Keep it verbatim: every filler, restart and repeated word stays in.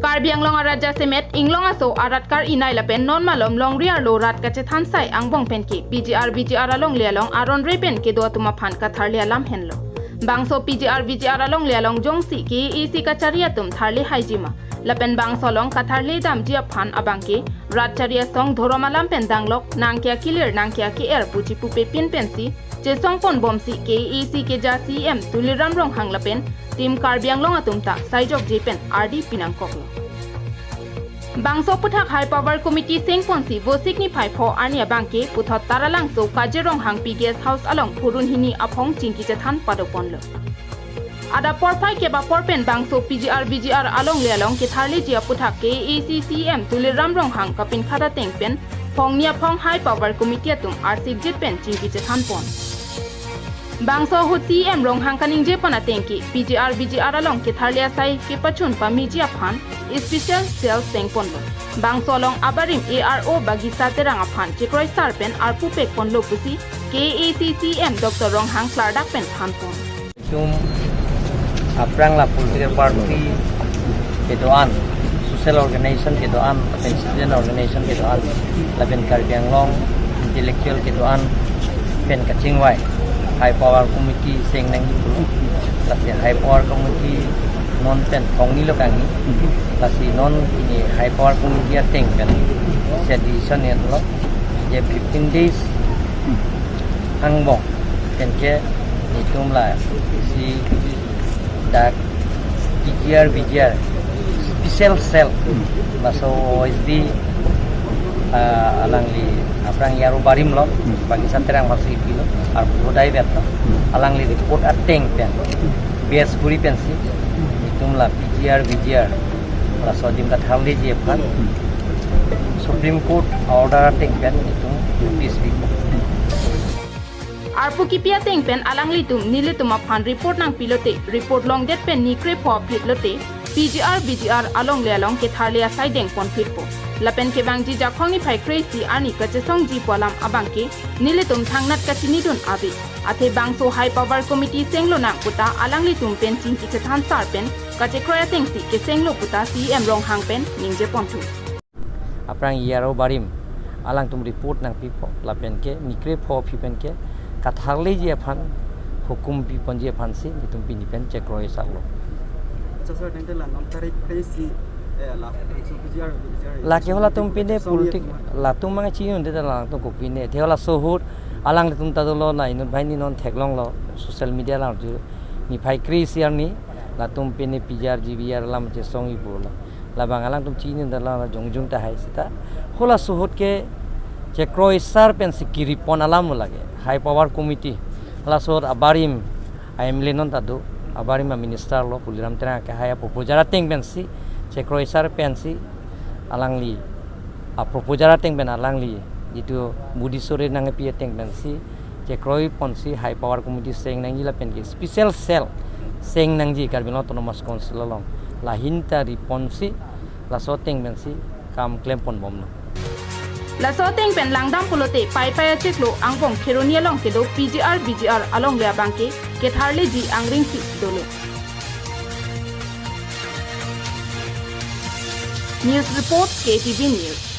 Karbi Anglong arat jasemet inglong aso arat kar-inai lapen non malom longri arlo rat kachethan sai angbong pen ke P G R V G R alongle along aron re pen kedo atum aphan katharli alam henlo. Bangso P G R V G R alongle along jongsi K A A C kachari atum tharli haiji ma lapen bangso along katharli damji aphan abang ke rat chari asong dhorom alam pen danglok nangke akilir nangke aki-er pu chipupe pin pensi chesong ponbomsi K A A C keja C E M Tuliram Ronghang lapen Team Karbi Anglong atum ta saijokje pen ardi pinangkoklo. Bangso aputhak High Power Committee seng ponsi Vosik niphai pho arni abang ke puthot Taralangso Kajir Ronghangpi Guest House along phurun hini aphong chingki chethan pado ponlo. Adap porphai kep apor pen bangso P G R V G R alongle along ketharliji aputhak K A A C C E M Tuliram Ronghang kapinkhat ateng pen phongni aphong High Power Committee atum arsikjit pen chingki chethan pon. Bangso ahut C E M Ronghang kaningje pon ateng ke P G R V G R along ketharli asai kepachun pameji aphan special cell seng ponlo. Bangso along abarim A R O Bagisa Terang aphan chekroisar pen arpu pek ponlo pusi K A A C C E M Doctor Ronghang klardak pen than pon. Itum aphrang la political party kedo-an, social organization kedo-an, lapen student organization kedo-an, lapen Karbi Anglong intellectual kedo-an pen kachingvai High Power Committee seng nangji pulo. Lasi High Power Committee non pen phongni lo kangni. Lasi non ini High Power Committee ateng pen isi decision nanglo je fifteen days angbong pen ke itum lasi dak P G R V G R special cell, laso O S D, ah, alangli aphrang A R O barim lo, Bagisa Terang masih pilo, arpu dai bet lo, alangli report ateng pen base kuri pensi itum la P G R V G R laso adim katharliji aphan Supreme Court order ateng pen itum notice pi. Arpu kipi ateng pen alanglitum nelitum aphan report nangpilote, report longdet pen ni krepho aphi lote P G R V G R alongle along ketharli asai deng ponphitpo. Lapen kevangji Jakhong niphai kre-isi arni kachesongji pu alam abang ke nelitum thangnat kachinidun ave. Athe bangso High Power Committee senglo nang puta alanglitum pen chingki chethan sar pen kachekroi atengsi kesenglo puta C E M Ronghang pen ningje ponthu. Aphrang A R O barim alangtum report nangpipo lapen ke ni krepho aphi pen ke katharliji aphan hukum piponji aphansi itum pini pen chekroisarlo. Acha sir, tangte la non tarik kre-isi, eh, la, so P G R, P G R, Lake halatum pine so politik, latum mang chinidunde latum ko pine. Athe halaso ahut alanglitum ta dolo la inut banghini non theklonglo social media along ju niphai kre-isi arni latum pine P G R V G R alam chesongji pulo. Labang alangtum chinidun la jongjung tahai seta. Halaso ahut ke chekroisar pensi kiri pon alam lake. High Power Committee. Halaso ahut abarim a M L A non ta do. Abarim a minister lo Tuliram Terang ke haya proposal ateng pensi chekroisar pensi alangli a proposal ateng pen alangli jitu budi sore nangpi ateng pensi chekroi ponsi High Power Committee seng nangji lapen ke special cell seng nangji Karbi Anglong Autonomous Council along. Lahin ta ri ponsi laso ateng pensi kam klem ponbomlo. Laso ateng pen langdam pulote Paipai achiklo angbong Kheroni along kedo P G R V G R alongle abang ke ketharliji angring si dolo. News report, K T V News.